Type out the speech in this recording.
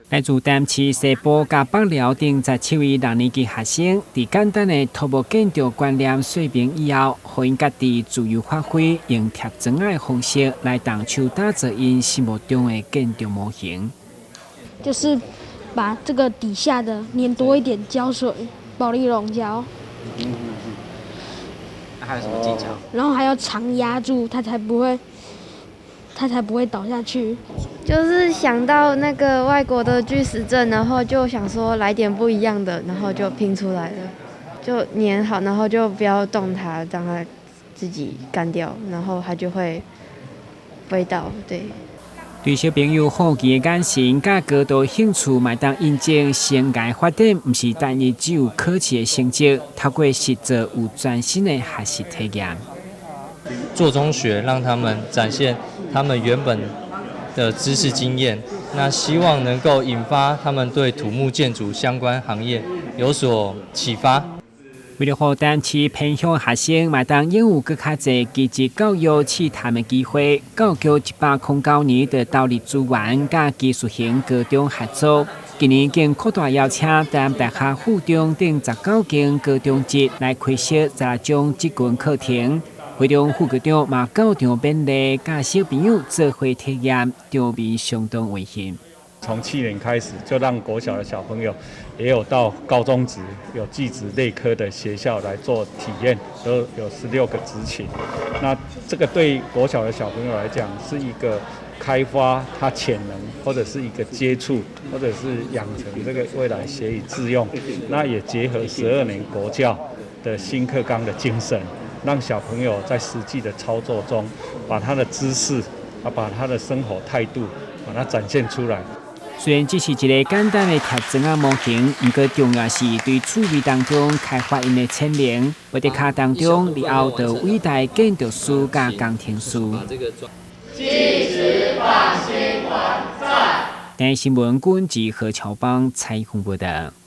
來自台南市西部佮北寮等17位六年級學生，佇簡單的土木建築觀念說明以後，予𪜶家己自由發揮，用貼磚仔的方式來動手打造𪜶心目中的建築模型。就是把這個底下的粘多一點膠水，保麗龍膠。還有什麼技巧？然後還要長壓住，它才不會倒下去。就是想到那個外國的巨石陣，然後就想說來點不一樣的，然後就拼出來了，就粘好，然後就不要動它，讓它自己乾掉，然後它就會不會倒。對。對小朋友好奇的眼神佮高度興趣，嘛會當印證生涯發展毋是單一只有考試的成績，透過實作有全新的學習體驗。做中學，讓他們展現他們原本的知識經驗，那希望能夠引發他們對土木建築相關行業有所啟發。為了予台南市偏鄉學生嘛會當擁有閣較濟技職教育試探的機會，教育局109年就投入資源，佮技術型高中合作。今年更擴大邀請台南大學附中等19間高中職來開設16種職訓課程。會中副局長嘛到場勉勵，佮小朋友做伙體驗，場面相當溫馨。從去年開始，就讓國小的小朋友也有到高中職、有技職類科的學校來做體驗，都有16個執勤。那這個對國小的小朋友來講，是一個開發他潛能，或者是一個接觸，或者是養成這個未來學以致用。那也結合12年國教的新課綱的精神，讓小朋友在實際的操作中，把他的知識啊，把他的生活態度，把它展現出來。雖然只是一個簡單的貼磚仔模型，毋過重要是對趣味當中開發𪜶的潛能。默迪卡當中，日後著偉大建築師佮工程師。技職創新網站。台視新聞軍之何喬邦採訪報道。